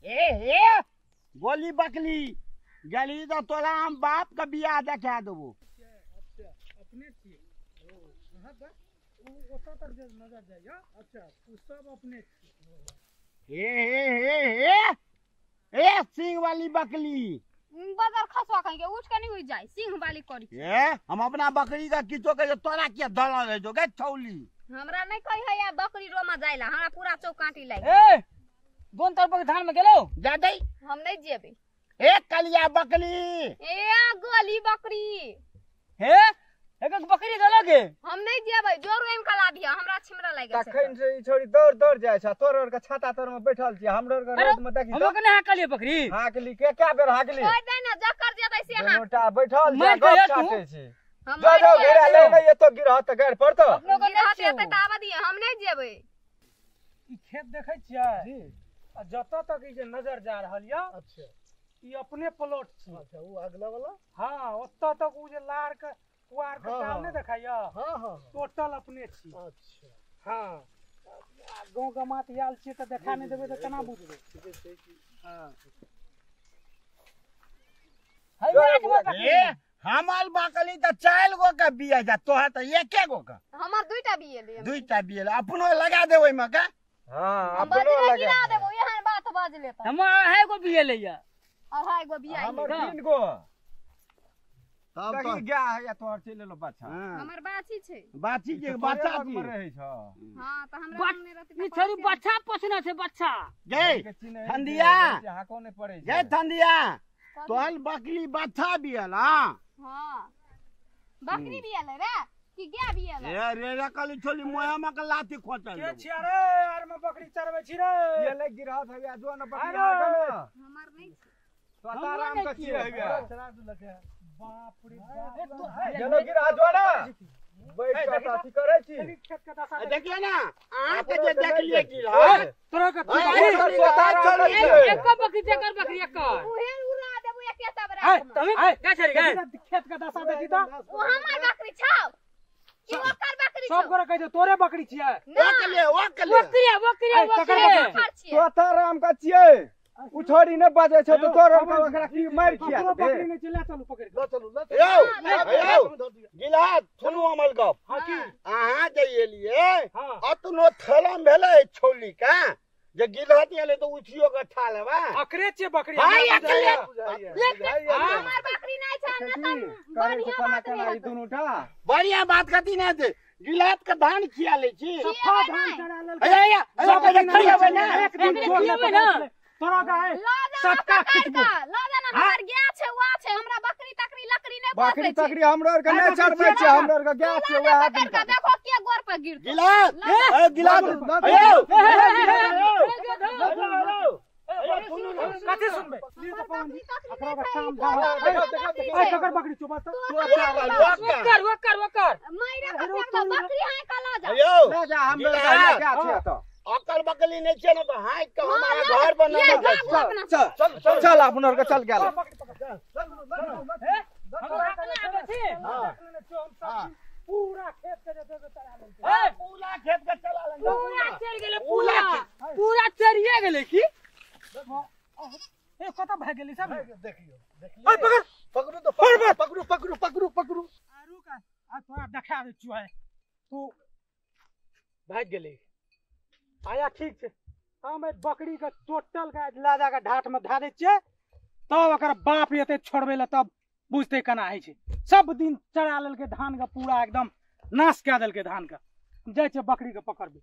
ए ए गोली बकली गली तो तोरा हम बाप का बियाह देखा देबो। अच्छा अपने छी ओ हां ओ ओतऽ तक जे नजर जाइया। अच्छा ओ सब अपने छी। हे हे हे हे ए सिंह वाली बकली बगर खसवा कहीं के उठ के नहीं उठ जाए सिंह वाली करी। ए हम अपना बकरी का किछो के तोरा किया दला रहे जो गे छौली। हमरा नहीं कही है या बकरी रोमा जाइला हमरा पूरा चौकाटी लागि। ए दोन तरफ के धान में गेलो जा दे हम नहीं जेबे। ए कलिया बकली ए गोली बकरी हे एक एक बकरी देलक हम नहीं जेबै जोर एम कला दिया हमरा छिमरा लागि छै। तखन से ई छोरी दौड़ दौड़ जाय छै तोर और के छाता तर में बैठल छी हमरो के रोड में देखी हमरो के नहीं हाकलिए बकरी हाकली के क्या बेर हाकली छोड़ दे ना जकर जेतै से हाक दोनोटा बैठल छै गप काटे छी जा जा घेरा ले नहीं एतो गिरह त गाड़ पड़तो अपनो के गिरह एतै त आबऽ दिया हम नहीं जेबै। ई खेत देखै छियै जी आ जतऽ तक ई जे नजर जा रहल या। अच्छा ई अपने प्लॉट छी। अच्छा वो अगला वाला हां ओतऽ तक उ जे लार के कुआर के टाल नहीं देखाइया। हां हां टोटल अपने छी। अच्छा हां गांव गमात आयल छियै तऽ देखा नहीं देबै तऽ केना बुझबै। ठीके छै की। हां ए हमर बकली तऽ 4 गो के बिया जा तोहर तऽ 1 गो के हमर 2टा बियले 2टा बियले अपनो लगा देबै ओइमे के। हां अपनो लगा देबो एहन बात बाजले त हमर 2.5 गो बियले या 2.5 गो बिया हमर 3 गो तब तो गाय है तोहर चलि एलो बच्चा। हमर बाछी छै बाछी के बच्चा छी रहै छ। हां त हमरा नहि रहतै ई छोरी बच्चा पोसना छै बच्चा गे ठंडिया हाको नै पड़ै गे ठंडिया तोहर बकरी बच्चा बियल। हां हां बकरी बियल रे कि गाय बियल ए रे रे कली छोली मोया म के लाठी खोचल के छिया रे आर में बकरी चरबै छी रे ये ले गिरहत हवे जो न बकरी हाको न हमर नहीं तो आराम के छी हवे चरा देलक है। बाप रे बाप गेलो गिरह जो ना बैठ के अथी करै छी खेत के दशा देखिए ना अहाँ के जे देखलिए गिरह तोरा के एक बकरी जकर बकरी एक उहे उड़ा देबो एके तब रात में तमे का छरी गे खेत के दशा देखी त ओ हमर बकरी छौ कि ओकर बकरी छौ सब गोरा कह दे तोरे बकरी छियै ओकले ओकले बकरी बकरी बकरी तोता राम का छियै उ छोरी नै बाजै छै त तोर और ओकरा की मार खिया ककरो बकरी नै चला चलू पकड़ ल चलू ल यौ यौ गिला सुनू अमल गप। हां की अहाँ जे एलियै अतनो थलम भेलै छौली का जे गिलहत एलै त उठियो के ठा लेबा अकरे छियै बकरी हां अकरे हमर बकरी नै छै न त बढ़िया बात नै दुनूटा बढ़िया बात कथी नै छै गिलहत के धान खिया लै छी सफा धान चरा लेलकै अरे अरे खियाबै ना एक दिन छोड़ ना तोरा गाय सटका खिचबो ल जाना हमर गाय छै वा छै हमरा बकरी तकरी लकड़ी नै बकरी तकरी हमरो आर के नै चरबै छै हमरो आर के गाय छै वएह पकड़ के देखो के गोर पर गिर गिलहत ए गिलहत यौ कथि सुनबै एकरा के काम ए ककर बकरी छौ बस ओकर ओकर ओकर माइरा के बकरी हाय का ल जा यौ ल जा हमरो आर के गाय छै त अकल बकली नहीं छै न त हाय के हमारा घर बनाने चल चल चल अपनो आर के चल गेल पूरा खेत के जे चला लेलकै पूरा खेत के चला लेलकै पूरा चल गेलै पूरा पूरा चरिए गेलै की ए कत भाग गेलै सब देखियो देखियो ए पकड़ पकड़ू तो पकड़ू पकड़ू पकड़ू पकड़ू पकड़ू आ रुक आ तोरा देखा दै छियो तू भाग गेलै आया ठीक छै हम बकरी के टोटल के ला जा के ढाठ में धा दै छियै तब ओकर बाप एतै छोड़बै लए तब बुझतै केना होइ छै। सब दिन चरा लेलकै धान के पूरा एकदम नाश कए देलकै धान के। जाइ छियै बकरी के पकड़बै।